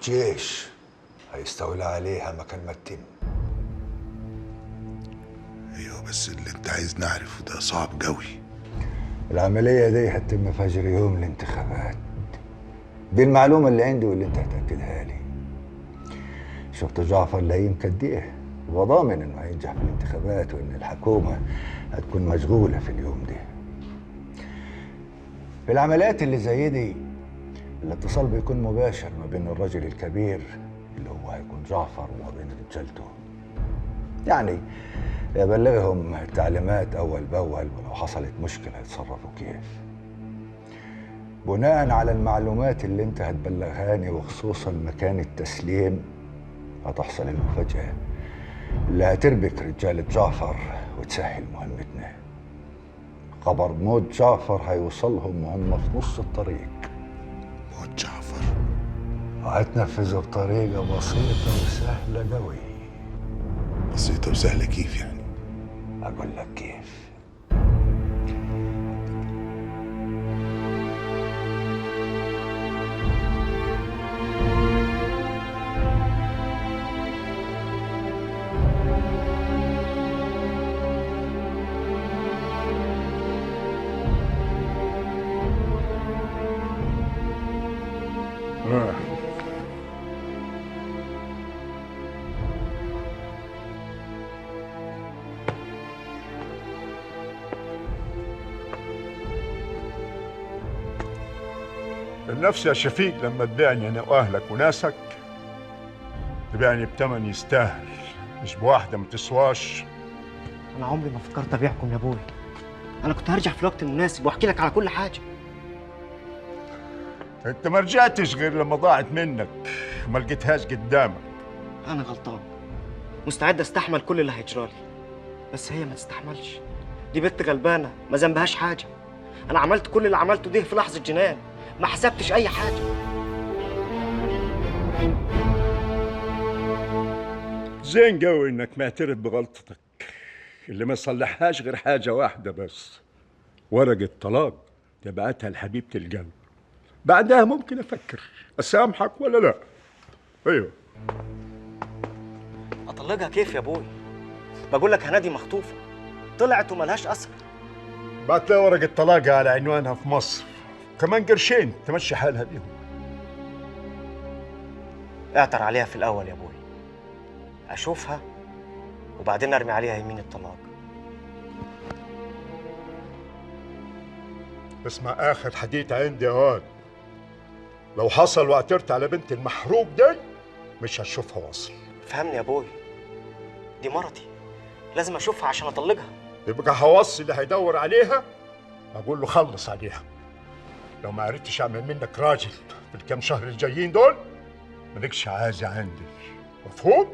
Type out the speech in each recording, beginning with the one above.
والجيش هيستولى عليها مكان ما تتم. ايوه بس اللي انت عايز نعرفه ده صعب قوي. العملية دي هتتم فجر يوم الانتخابات. دي المعلومة اللي عندي واللي انت هتأكدها لي. شفت جعفر لئيم كدية وضامن انه هينجح في الانتخابات وان الحكومة هتكون مشغولة في اليوم ده. في العمليات اللي زي دي الاتصال بيكون مباشر ما بين الرجل الكبير اللي هو هيكون جعفر وما بين رجالته. يعني يبلغهم التعليمات أول بأول، ولو حصلت مشكلة يتصرفوا كيف. بناء على المعلومات اللي انت هتبلغهاني وخصوصا مكان التسليم هتحصل المفاجأة اللي هتربك رجالة جعفر وتسهل مهمتنا. خبر موت جعفر هيوصلهم وهم في نص الطريق. موت جعفر؟ وهتنفذه بطريقة بسيطة وسهلة قوي. بسيطة وسهلة كيف يعني؟ أقول لك كيف. النفس يا شفيق لما تبيعني انا واهلك وناسك تبيعني بتمن يستاهل، مش بواحدة ما تسواش. انا عمري ما فكرت ابيعكم يا ابوي. انا كنت هرجع في الوقت المناسب واحكي لك على كل حاجة. انت ما رجعتش غير لما ضاعت منك وما لقيتهاش قدامك. انا غلطان، مستعد استحمل كل اللي هيجرالي، بس هي ما تستحملش. دي بنت غلبانه ما ذنبهاش حاجة. انا عملت كل اللي عملته ده في لحظة جنان، ما حسبتش اي حاجة. زين قوي انك معترف بغلطتك اللي ما صلحهاش غير حاجة واحدة بس، ورقة طلاق تبعتها لحبيبه القلب. بعدها ممكن افكر اسامحك ولا لا. ايوه. اطلقها كيف يا ابوي؟ بقول لك هنادي مخطوفه، طلعت وملهاش اثر. بعت لها ورقة طلاقها على عنوانها في مصر، كمان قرشين تمشي حالها بيهم. اعتر عليها في الاول يا ابوي، اشوفها وبعدين ارمي عليها يمين الطلاق. اسمع اخر حديث عندي يا واد، لو حصل واعترت على بنت المحروق دي مش هتشوفها وصل. فهمني يا ابوي، دي مرتي لازم اشوفها عشان اطلقها. يبقى هوصي اللي هيدور عليها اقول له خلص عليها. لو ما عرفتش اعمل منك راجل في الكام شهر الجايين دول مالكش عازة عندي، مفهوم؟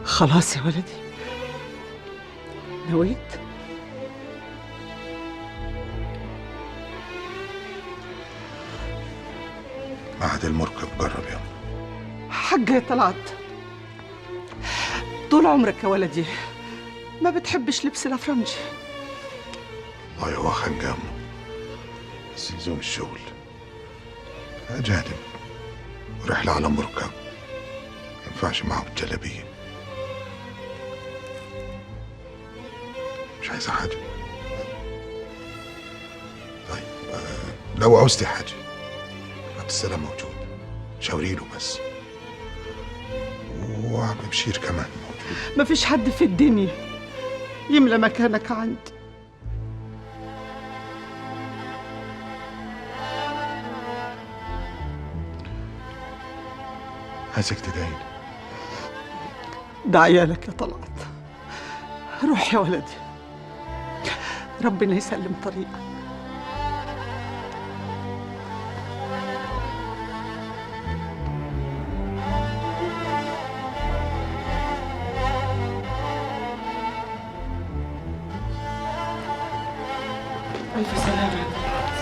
خلاص يا ولدي، نويت؟ معهد المركب جرب يا حاجة يا طلعت، طول عمرك يا ولدي ما بتحبش لبس الافرنجي. والله هو خنجة بس لزوم الشغل، أجانب ورحلة على مركب ما ينفعش معهم الجلابية. مش عايزة حاجة؟ طيب لو عوزتي حاجة عبد السلام موجود، شاوري له بس، وعم بشير كمان موجود. مفيش حد في الدنيا يملى مكانك عندي. عايزك تدعيلي. ده عيالك يا طلعت. روح يا ولدي، ربنا يسلم طريقك. ألف سلامة يا طلعت.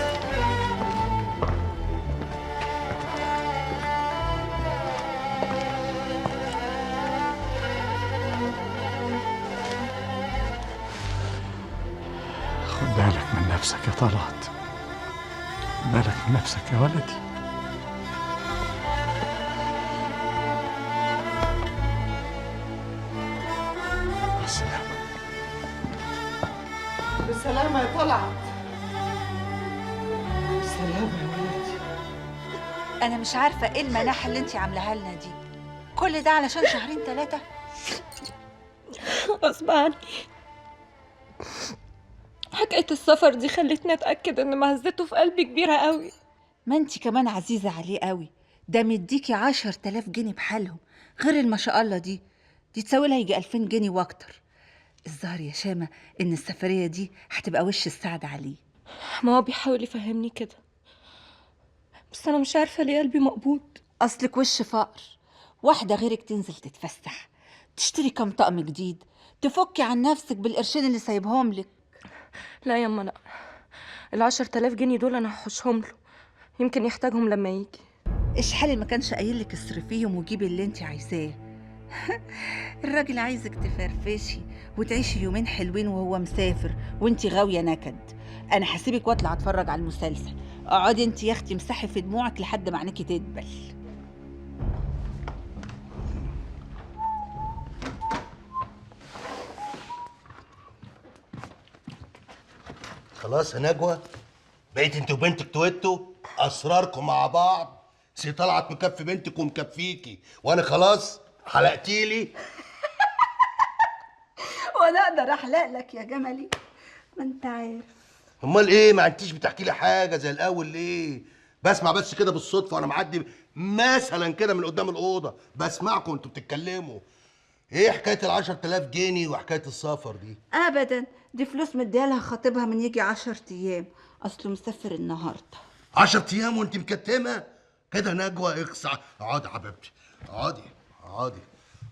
خد بالك من نفسك يا طلعت، خد بالك من نفسك يا ولدي. مع السلامة. بالسلامة يا طلعت. بالسلامة يا ولدي. أنا مش عارفة إيه المناحة اللي أنتي عاملاها لنا دي، كل ده علشان شهرين 3؟ غصب عني. حكاية السفر دي خلتني أتأكد إن معزته في قلبي كبيرة قوي. ما أنتي كمان عزيزة عليه قوي، ده مديكي 10,000 جنيه بحالهم، غير ما شاء الله دي تساوي لها يجي 2000 جنيه وأكتر. الظاهر يا شامة إن السفرية دي هتبقى وش السعد عليه. ما هو بيحاول يفهمني كده، بس أنا مش عارفة ليه قلبي مقبوض. أصلك وش فقر، واحدة غيرك تنزل تتفسح، تشتري كم طقم جديد، تفكي عن نفسك بالقرشين اللي سايبهم لك. لا يما لا، 10,000 جنيه دول أنا هحوشهم له، يمكن يحتاجهم لما يجي. اشحالي ما كانش قايل لك اصرفيهم وجيبي اللي انت عايزاه. الراجل عايزك تفرفشي وتعيشي يومين حلوين وهو مسافر وانت غاويه نكد. انا هسيبك واطلع اتفرج على المسلسل، اقعدي انت يا اختي امسحي في دموعك لحد ما عينيكي تدبل. خلاص يا نجوى، بقيت انت وبنتك تويتو اسراركم مع بعض. سي طلعت مكفي بنتك ومكفيكي، وانا خلاص حلقتيلي. وانا اقدر احلق لك يا جملي؟ ما انت عارف. امال ايه، ما انتيش بتحكي لي حاجة زي الاول ليه؟ بسمع بس كده بالصدفة وانا معدي مثلا كده من قدام الاوضة بسمعكم انتوا بتتكلموا. ايه حكاية 10,000 جنيه وحكاية السفر دي؟ ابدا، دي فلوس مديها لها خطيبها من يجي 10 ايام، اصله مسافر النهارده. 10 ايام وانت مكتمه كده نجوى؟ اقصع. اقعدي يا حبيبتي، اقعدي اقعدي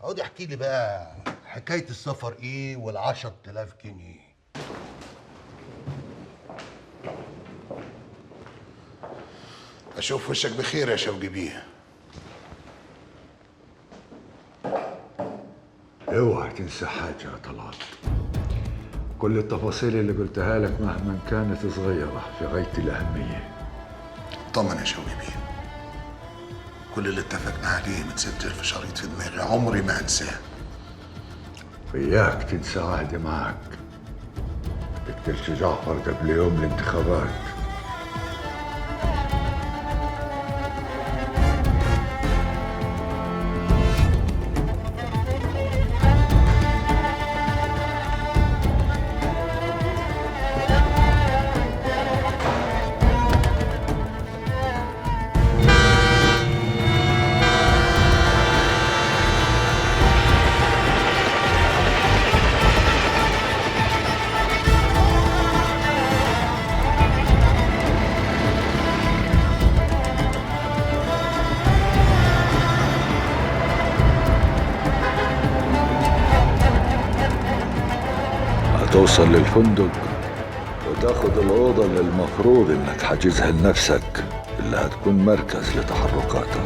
اقعدي، احكي لي بقى حكاية السفر ايه وال10,000 جنيه. اشوف وشك بخير يا شوقي بيه. اوعى تنسى حاجة يا طلعت، كل التفاصيل اللي قلتها لك مهما كانت صغيرة في غاية الأهمية. طمن يا شوقي بيه، كل اللي اتفقنا عليه متسجل في شريط في دماغي، عمري ما هنساه. وإياك تنسى عهدي معك، ما تقتلش جعفر قبل يوم الانتخابات. توصل للفندق وتاخد الأوضة اللي المفروض إنك حاجزها لنفسك، اللي هتكون مركز لتحركاتك.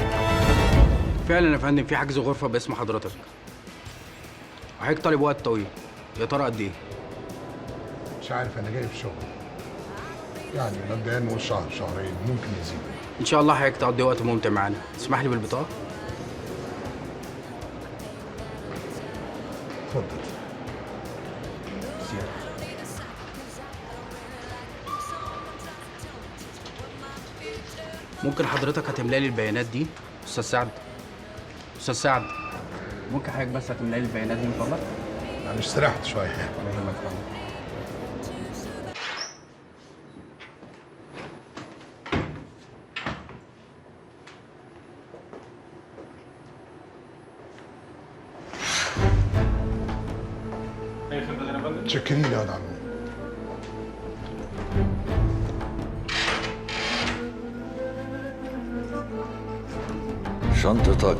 فعلا يا فندم في حجز غرفة باسم حضرتك، وحضرتك طالب وقت طويل، يا ترى قد إيه؟ مش عارف، أنا جاي في شغل يعني مبدئيا نقول شهر شهرين، ممكن يزيد. إن شاء الله حضرتك تقضي وقت ممتع معانا. تسمح لي بالبطاقة؟ اتفضل. ممكن حضرتك هتملى لي البيانات دي؟ استاذ سعد، استاذ سعد، ممكن حضرتك بس هتملى لي البيانات دي من فضلك؟ معلش سرحت شوية. ولا يهمك يا فندم. متشكرين يا واد عمي. شنطتك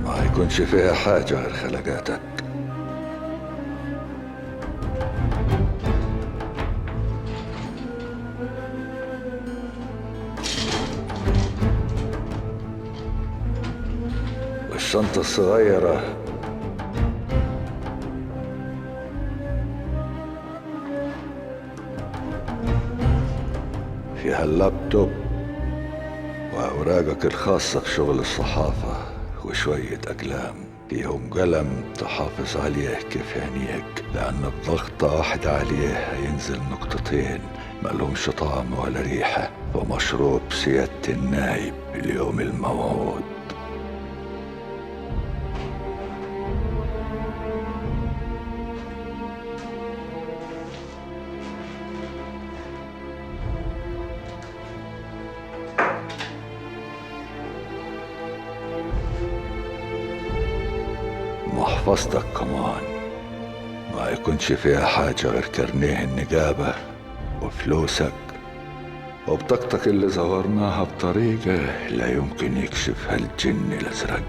ما يكونش فيها حاجة غير خلقاتك. والشنطة الصغيرة فيها اللابتوب وأوراقك الخاصة في شغل الصحافة وشوية أقلام فيهم قلم تحافظ عليه كيف عينيك، لأن بضغطة واحدة عليه هينزل نقطتين مالهمش طعم ولا ريحة، ومشروب سيادة النايب اليوم الموعود. محفظتك كمان ما يكونش فيها حاجة غير كرنيه النجابة وفلوسك وبطاقتك اللي زورناها بطريقة لا يمكن يكشفها الجن الأزرق.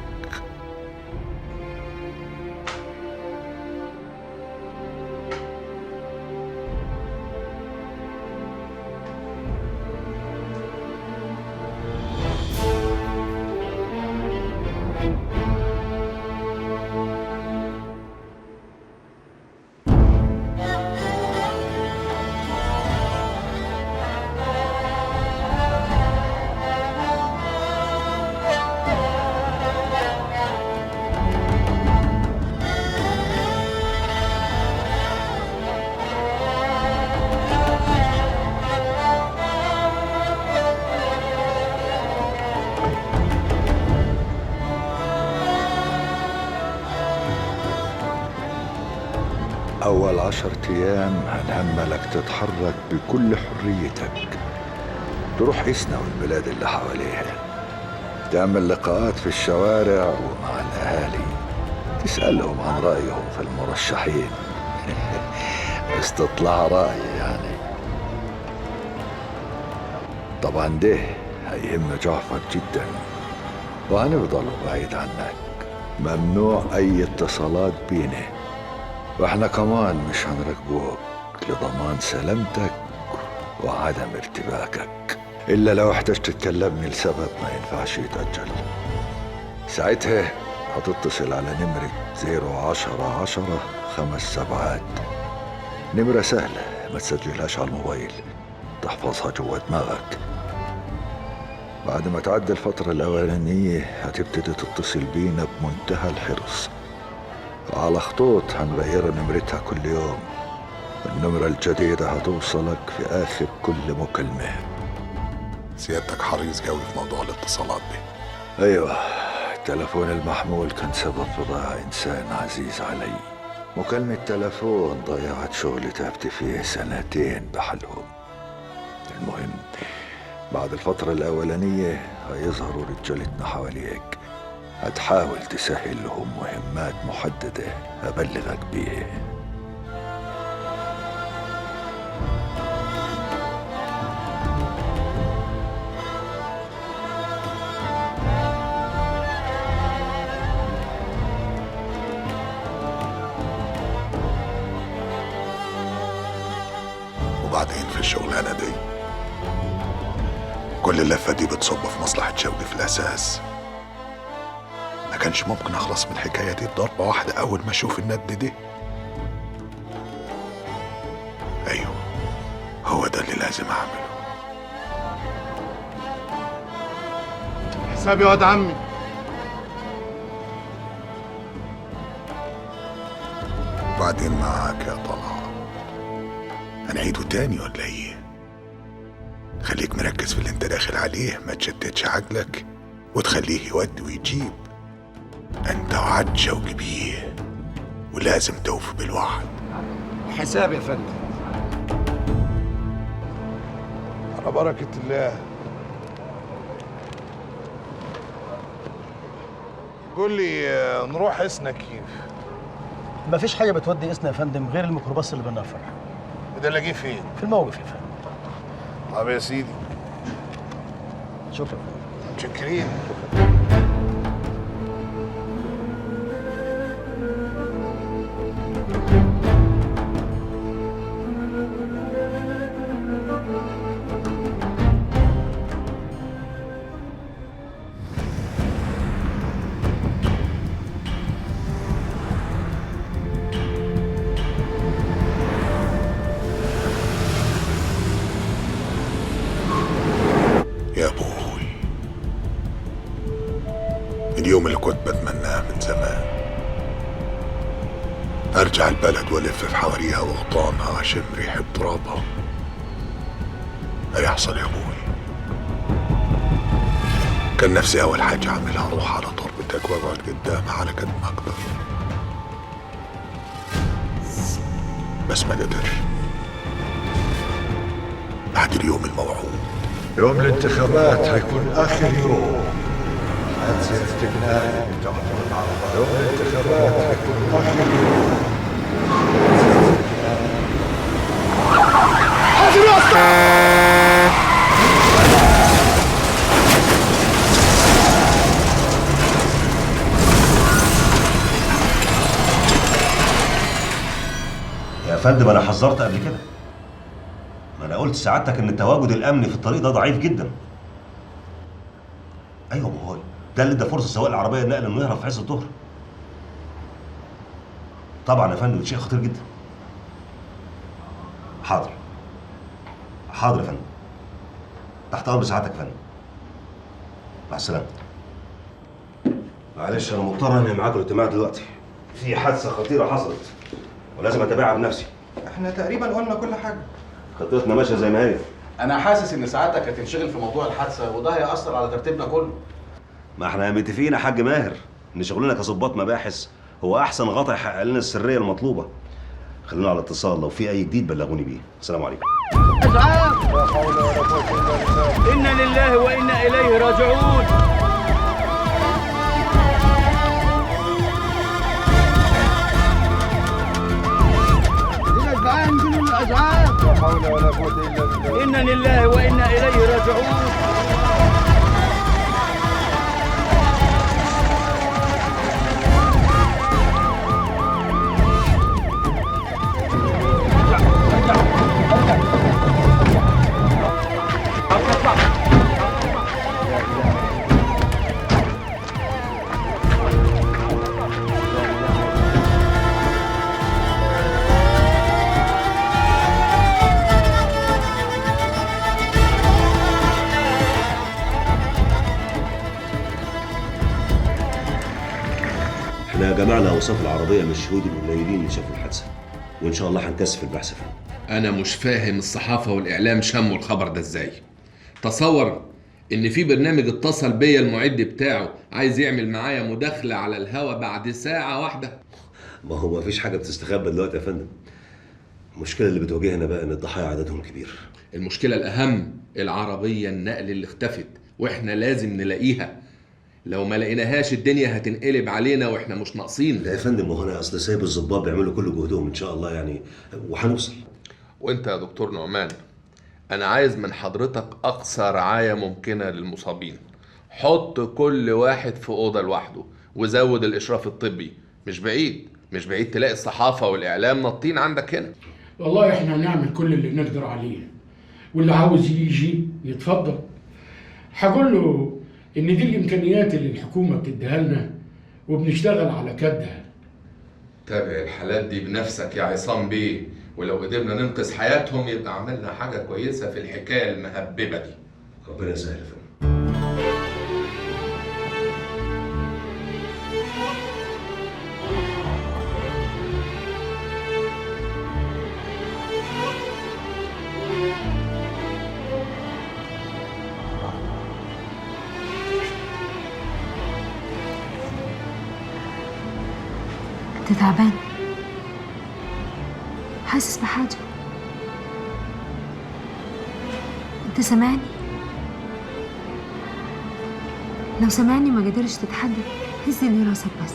أول 10 أيام هنهملك تتحرك بكل حريتك، تروح إسنا والبلاد اللي حواليها، تعمل لقاءات في الشوارع ومع الأهالي، تسألهم عن رأيهم في المرشحين استطلاع رأي يعني. طبعا ده هيهم جعفر جدا وهنفضل بعيد عنك، ممنوع أي اتصالات بينه، واحنا كمان مش هنراقبوك لضمان سلامتك وعدم ارتباكك، إلا لو احتجت تكلمني لسبب ما ينفعش يتأجل. ساعتها هتتصل على نمرة 010 10 5 7، نمرة سهلة ما تسجلهاش على الموبايل، تحفظها جوا دماغك. بعد ما تعدي الفترة الأولانية هتبتدي تتصل بينا بمنتهى الحرص، على خطوط هنغير نمرتها كل يوم، النمرة الجديدة هتوصلك في آخر كل مكالمة. سيادتك حريص قوي في موضوع الاتصالات دي. أيوة، التلفون المحمول كان سبب في ضياع إنسان عزيز علي. مكالمة تلفون ضيعت شغل تعبت فيه 2 سنين بحالهم. المهم بعد الفترة الأولانية هيظهروا رجالتنا حواليك، هتحاول تسهل لهم مهمات محددة أبلغك بيها. وبعدين في الشغلانة دي كل اللفة دي بتصب في مصلحة شوقي في الأساس. ما كانش ممكن أخلص من الحكاية دي بضربة واحدة أول ما أشوف الند دي. أيوه، هو ده اللي لازم أعمله. حسابي يا واد عمي. وبعدين معاك يا طلعت، هنعيده تاني ولا إيه؟ خليك مركز في اللي أنت داخل عليه، ما تشتتش عقلك وتخليه يودي ويجيب. أنت وعدت شوقي بيه ولازم توفي بالوعد. حساب يا فندم. على بركة الله. قول لي نروح اسنا كيف؟ مفيش حاجة بتودي اسنا يا فندم غير الميكروباص اللي بالنفر. ده لاقيه فين؟ في الموقف يا فندم. طب يا سيدي شكرا. متشكرين. يا ابوي، اليوم اللي كنت بتمناه من زمان، ارجع البلد والف في حواريها واغطانها واشم ريحة ترابها. هيحصل يا ابوي. كان نفسي اول حاجة اعملها اروح على تربتك واقعد قدامها على قد ما اقدر، بس ما قدرش. بعد اليوم الموعود، يوم الانتخابات هيكون آخر يوم حادثة نائب بتعطل العربة. يوم الانتخابات هيكون آخر يوم. حاضر يا اسطى. يا فندم أنا حذرت قبل كده. ما أنا قلت سعادتك إن التواجد الأمني في الطريق ده ضعيف جدا. أيوه، ما هو ده اللي ادى فرصة سواق العربية النقل إنه يهرب في عز الظهر. طبعا يا فندم ده شيء خطير جدا. حاضر. حاضر يا فندم. تحت أمر سعادتك يا فندم. مع السلامة. معلش أنا مضطر أنهي معاكم الاجتماع دلوقتي. في حادثة خطيرة حصلت ولازم أتابعها بنفسي. احنا تقريبا قلنا كل حاجة. خطتنا ماشية زي ما هي. انا حاسس ان سعادتك هتنشغل في موضوع الحادثة وده هيأثر على ترتيبنا كله. ما احنا متفقين يا حاج ماهر ان شغلنا كظباط مباحث هو احسن غطا يحقق لنا السرية المطلوبة. خلونا على اتصال، لو في اي جديد بلغوني بيه. السلام عليكم. اسعاف! لا حول ولا قوة إلا بالله. انا لله وانا اليه راجعون. لا حول ولا قوة إلا بالله. إنا لله وإنا إليه راجعون. احنا جمعنا اوصاف العربية من الشهود القليلين اللي شافوا الحادثة، وان شاء الله هنكثف البحث فيه. انا مش فاهم الصحافة والاعلام شموا الخبر ده ازاي. تصور ان في برنامج اتصل بيا المعد بتاعه عايز يعمل معايا مداخله على الهوا بعد ساعة واحدة. ما هو مفيش حاجة بتستخبى دلوقتي يا فندم. المشكلة اللي بتواجهنا بقى ان الضحايا عددهم كبير. المشكلة الاهم العربية النقل اللي اختفت، واحنا لازم نلاقيها. لو ما لقيناهاش الدنيا هتنقلب علينا واحنا مش ناقصين. لا يا فندم، ما هو انا اصل سايب الظباط بيعملوا كل جهدهم ان شاء الله يعني، وهنوصل. وانت يا دكتور نعمان، انا عايز من حضرتك اقصى رعاية ممكنة للمصابين. حط كل واحد في اوضة لوحده وزود الاشراف الطبي. مش بعيد مش بعيد تلاقي الصحافة والاعلام نطين عندك هنا. والله احنا هنعمل كل اللي نقدر عليه، واللي عاوز يجي يتفضل. هقول له ان دي الامكانيات اللي الحكومة بتديها لنا وبنشتغل على كدها. تابع الحالات دي بنفسك يا عصام بيه، ولو قدرنا ننقذ حياتهم يبقى عملنا حاجة كويسة في الحكاية المهببه دي. ربنا يسهل يا فندم. انت تعبان؟ حاسس بحاجة؟ انت سامعني؟ لو سامعني ما قدرش تتحدث. هزلي راسك بس.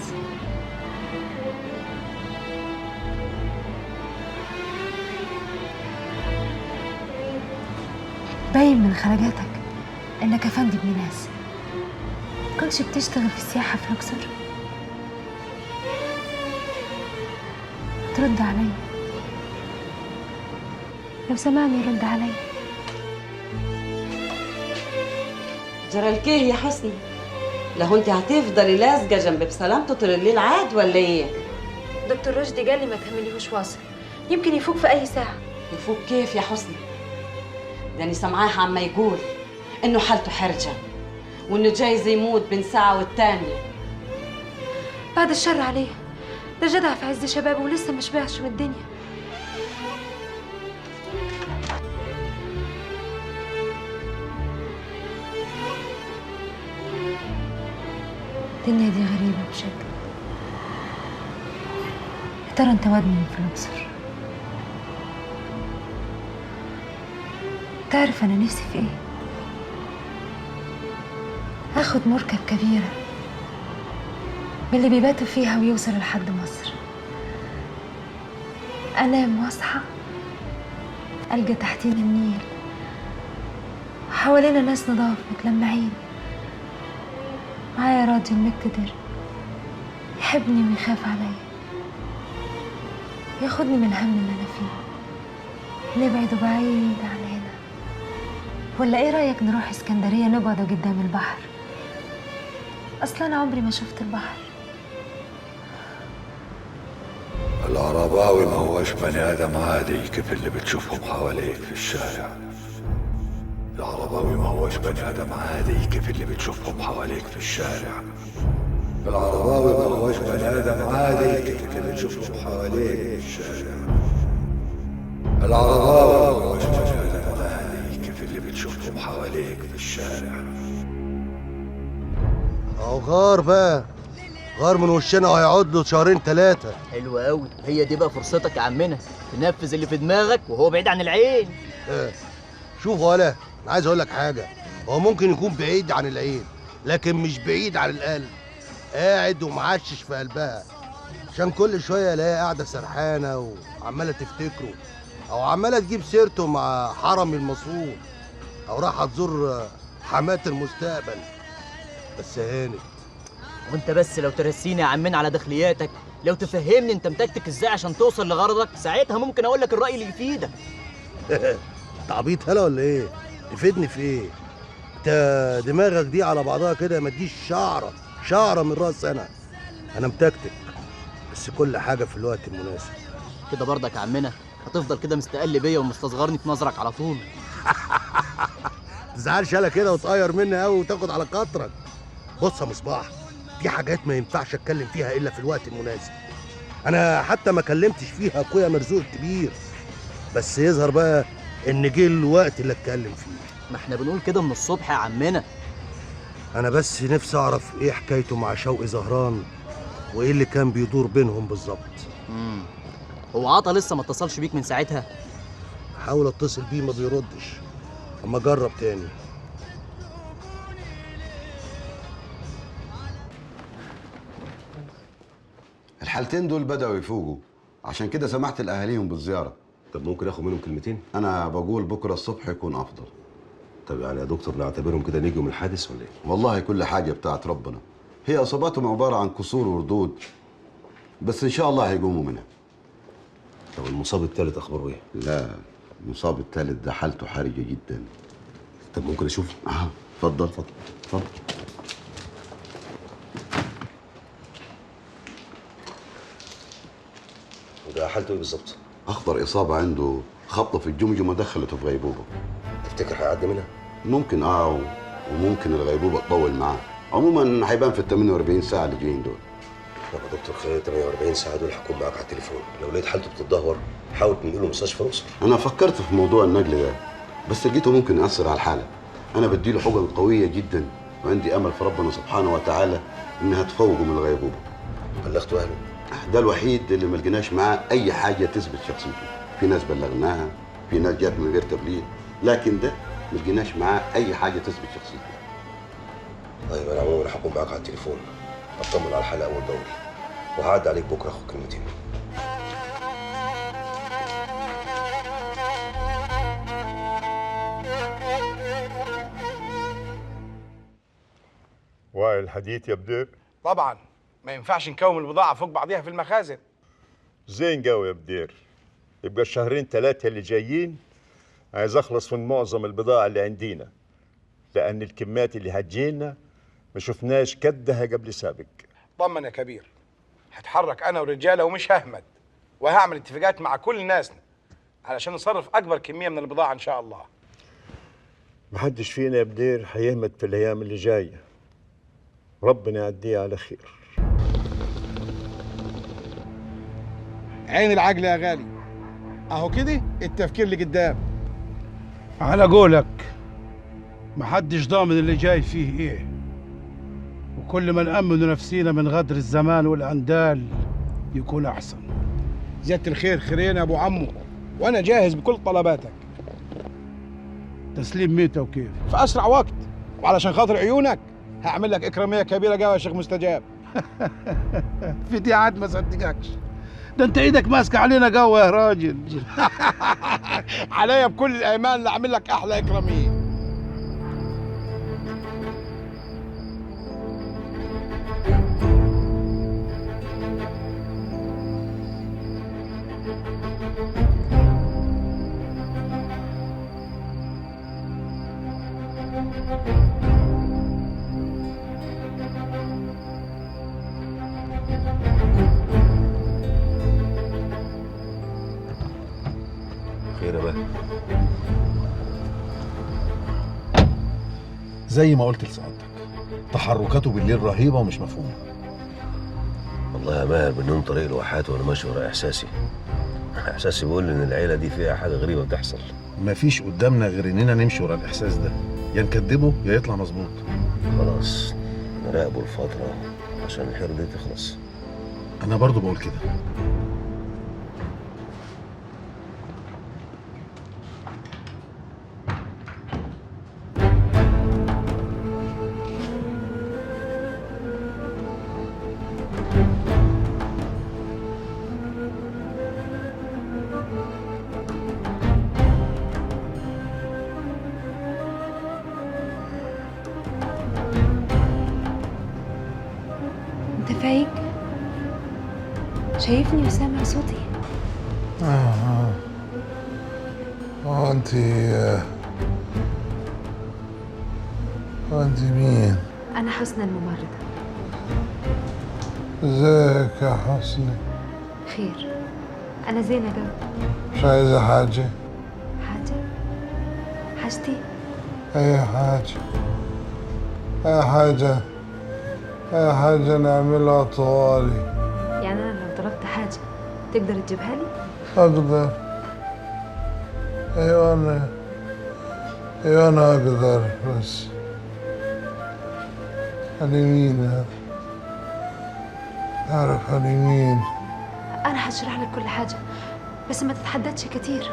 باين من خرجاتك انك افندي ابن ناس. كنتش بتشتغل في السياحة في لوكسور؟ ترد عليا لو سمعني، رد عليا. جرالكيه يا حسني، لهو انت هتفضلي لازقه جنب بسلامته طول الليل عاد ولا ايه؟ دكتور رشدي قال لي ما تهمليهوش واصل، يمكن يفوق في اي ساعة. يفوق كيف يا حسني؟ ده انا سامعاه عما يقول انه حالته حرجه وانه جايز يموت بين ساعة والتانية. بعد الشر عليه، ده جدع في عز شبابه ولسه ما شبعش من الدنيا. الدنيا دي غريبة بشكل. يا ترى انت واد مين في الأقصر؟ تعرف أنا نفسي في إيه؟ آخد مركب كبيرة من اللي بيباتوا فيها ويوصلوا لحد مصر. أنام وأصحى ألقى تحتينا النيل، حوالينا ناس نضاف متلمعين، معايا راجل مقتدر يحبني ويخاف عليا، ياخدني من الهم اللي أنا فيه، نبعد بعيد عن هنا. ولا إيه رأيك نروح اسكندرية نقعد قدام البحر؟ أصلاً عمري ما شفت البحر. العرباوي ما هوش بني آدم عادي كيف اللي بتشوفهم حواليك في الشارع. العرباوي ما هوش بني آدم عادي كيف اللي بتشوفهم حواليك في الشارع. العرباوي ما هوش بني آدم عادي كيف اللي بتشوفهم حواليك في الشارع. العرباوي ما هوش بني آدم عادي كيف اللي بتشوفهم حواليك في الشارع. اهو غار بقى، غار من وشنا وهيقعد له شهرين 3. حلو قوي، هي دي بقى فرصتك يا عمنا، تنفذ اللي في دماغك وهو بعيد عن العين. شوف ولا انا عايز اقول لك حاجة، هو ممكن يكون بعيد عن العين لكن مش بعيد عن القلب. قاعد ومعشش في قلبها، عشان كل شوية الاقيها قاعدة سرحانه وعماله تفتكره، او عماله تجيب سيرته مع حرمي المصون، او رايحة تزور حماه المستقبل. بس هانت. وانت بس لو ترسيني يا عمنا على داخلياتك، لو تفهمني انت متكتك ازاي عشان توصل لغرضك، ساعتها ممكن اقول لك الراي اللي يفيدك. انت عبيط هلا ولا ايه؟ تفيدني في ايه؟ انت دماغك دي على بعضها كده ما تجيش شعره شعره من راس. انا متكتك، بس كل حاجة في الوقت المناسب. كده برضك يا عمنا هتفضل كده مستقل بيا ومستصغرني في نظرك على طول. تزعلش هلا كده وتقير مني قوي وتاخد على خاطرك. بص يا مصباح، في حاجات ما ينفعش اتكلم فيها الا في الوقت المناسب. انا حتى ما كلمتش فيها اخويا مرزوق الكبير، بس يظهر بقى ان جه الوقت اللي اتكلم فيه. ما احنا بنقول كده من الصبح يا عمنا. انا بس نفسي اعرف ايه حكايته مع شوقي زهران، وايه اللي كان بيدور بينهم بالظبط. هو عطا لسه ما اتصلش بيك من ساعتها؟ حاول اتصل بيه ما بيردش، اما اجرب تاني. الحالتين دول بدأوا يفوقوا، عشان كده سمحت لأهاليهم بالزيارة. طب ممكن اخد منهم كلمتين؟ أنا بقول بكرة الصبح يكون أفضل. طب يعني يا دكتور نعتبرهم كده نجوا من الحادث ولا إيه؟ والله كل حاجة بتاعت ربنا، هي إصاباتهم عبارة عن كسور وردود، بس إن شاء الله هيقوموا منها. طب المصاب الثالث أخباره إيه؟ لا، المصاب الثالث ده حالته حرجة جدا. طب ممكن أشوفه؟ اتفضل اتفضل اتفضل. وده حالته ايه بالظبط؟ اخطر اصابه عنده خبطه في الجمجمة دخلته في غيبوبة. تفتكر هيعدي منها؟ ممكن وممكن الغيبوبه تطول معاه. عموما هيبان في ال 48 ساعة اللي جايين دول. طب يا دكتور خلال 48 ساعة دول هكون معاك على التليفون، لو لقيت حالته بتتدهور حاول تنقله مستشفى الاقصر. انا فكرت في موضوع النقل ده، بس لقيته ممكن ياثر على الحالة. انا بديله حقن قوية جدا، وعندي امل في ربنا سبحانه وتعالى انها تفوقه من الغيبوبه. بلغته اهله؟ ده الوحيد اللي ما لقيناش معاه اي حاجة تثبت شخصيته. في ناس بلغناها، في ناس جت من غير تبليغ، لكن ده ما لقيناش معاه اي حاجة تثبت شخصيته. طيب انا عموما هكون معاك على التليفون، اطمن على الحالة اول باول، وهعدي عليك بكره اخد كلمتين. واعي الحديث يا بدير؟ طبعا ما ينفعش نكوم البضاعة فوق بعضيها في المخازن. زين قوي يا بدير، يبقى الشهرين ثلاثة اللي جايين عايز اخلص من معظم البضاعة اللي عندينا، لأن الكميات اللي هتجينا ما شفناش كدها قبل سابق. طمن يا كبير، هتحرك أنا ورجالة ومش ههمد، وهعمل اتفاقات مع كل ناسنا علشان نصرف أكبر كمية من البضاعة إن شاء الله. محدش فينا يا بدير هيهمد في الأيام اللي جاية، ربنا يعديها على خير. عين العقل يا غالي، أهو كده التفكير اللي قدام. على قولك محدش ضامن اللي جاي فيه ايه، وكل ما نأمن نفسينا من غدر الزمان والأندال يكون أحسن. زيادة الخير خيرين يا أبو عمو، وأنا جاهز بكل طلباتك. تسليم متى وكيف؟ في أسرع وقت، وعلشان خاطر عيونك هعمل لك إكرامية كبيرة قوي يا شيخ مستجاب. في دي عاد ما صدقكش، ده انت ايدك ماسكه علينا قوي يا راجل. عليا بكل الايمان اللي اعمل لك احلى اكراميه. خير يا ماهر؟ زي ما قلت لسعادتك، تحركاته بالليل رهيبة ومش مفهومه. والله يا ماهر من يوم طريق الواحات وانا ماشي ورا احساسي. احساسي بيقول لي ان العيلة دي فيها حاجة غريبة بتحصل. مفيش قدامنا غير اننا نمشي ورا الاحساس ده، يا نكدبه يا يطلع مظبوط. خلاص نراقبه الفترة عشان الحيرة دي تخلص. انا برضو بقول كده. انت فايق؟ شايفني وسامع صوتي؟ انت مين؟ أنا حسنى الممرضة. ازيك يا حسنى؟ خير، أنا زينة قوي. مش عايزة حاجة؟ حاجة؟ حاجتي؟ أي حاجة، أي حاجة، أي حاجة نعملها طوالي. يعني أنا لو طلبت حاجة تقدر تجيبها لي؟ أقدر. أيوة أنا، أيوة أنا أقدر، بس أنا مين هذا؟ تعرف أنا مين؟ أنا هشرح لك كل حاجة، بس ما تتحددش كتير.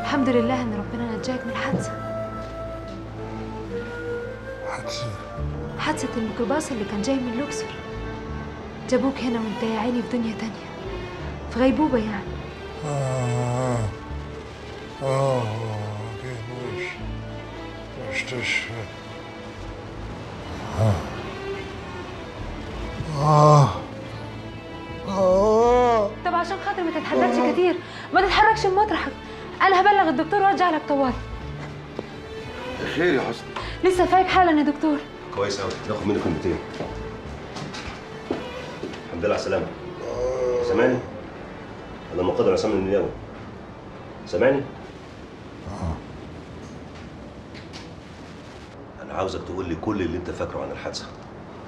الحمد لله إن ربنا نجاك من الحادثة. حادثة؟ حادثة الميكروباص اللي كان جاي من الأقصر. جابوك هنا وانت يا عيني في دنيا تانية، في غيبوبة يعني. كيف مستشفى. طب عشان خاطر ما تتحددش كتير، ما تتحركش من مطرحك. أنا هبلغ الدكتور وارجع لك طوالي. خير يا حسني؟ لسه فايق حالا يا دكتور. كويس قوي، ناخد منه كلمتين. الحمد لله على السلامة. سامعني؟ أنا المقدر عصام المنياوي. سامعني؟ أنا عاوزك تقول لي كل اللي أنت فاكره عن الحادثة،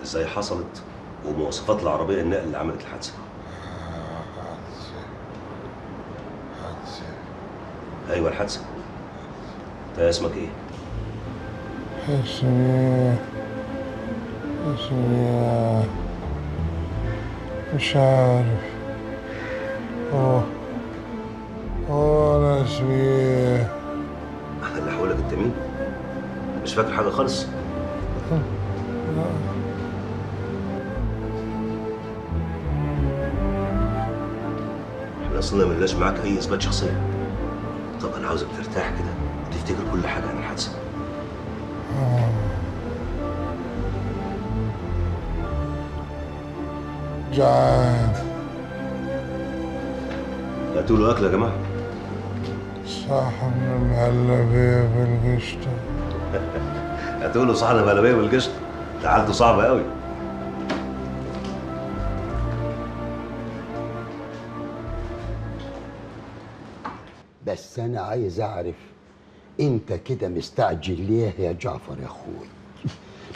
إزاي حصلت، ومواصفات العربية النقل اللي عملت الحادثة. حادثة. أيوه الحادثة. أنت اسمك إيه؟ اسمي مش عارف. هو أنا اسمي إيه؟ أنا اللي هقول لك أنت مين؟ مش فاكر حاجة خالص؟ لا. احنا اصلنا ما لناش معاك اي اثبات شخصية. طب انا عاوزك ترتاح كده وتفتكر كل حاجة عن الحادثة. جعان. هاتوا له اكل يا جماعة. صحن المهلبية بالقشطة. هاتوا له صحن مهلبية بالقشطة، ده حالته صعبة قوي. بس أنا عايز أعرف أنت كده مستعجل ليه يا جعفر يا أخوي؟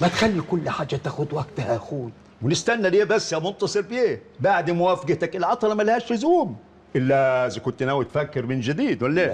ما تخلي كل حاجة تاخد وقتها يا أخوي. ونستنى ليه بس يا منتصر بيه؟ بعد موافقتك العطلة ملهاش لزوم، إلا إذا كنت ناوي تفكر من جديد ولا إيه؟